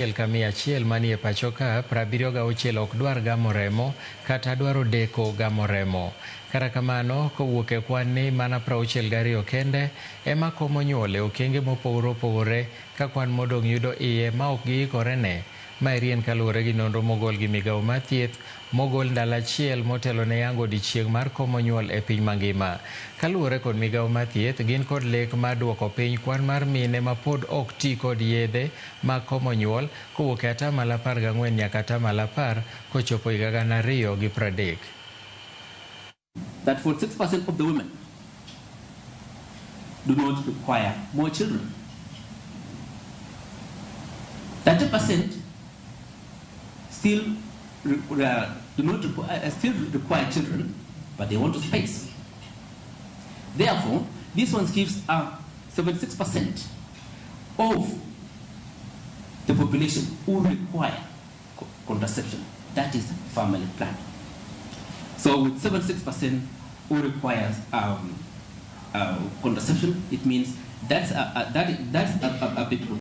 Achiel ka 100 manie pacho ka, 76 ok dwar gamo remo kata dwaro deko gamo remo. Kata kamano, kowuok e kwan ni mana 62 kende ema komo nyuol e okenge mopogore opogore ka kwan modong' yudo iye ma ok giikore ne. Maeri en kaluwore gi nonro mogol gi migawo mar thieth mogol ndalo achiel motelo ne yango odiechieng' mar komo nyuol e piny mangima. Kaluwore kod migawo mar thieth, gin kod lek mar duoko piny kwan mar mine ma pod ok ti kod yedhe mag komo nyuol kowuok e atamalo 14 nyaka atamalo 10 kochopo higa 2030. That 46% of the women do not require more children. 30% still do not still require children, but they want to space. Therefore, this one gives a 76% of the population who require contraception, that is family planning. So with 76% who requires contraception, it means that's a big group.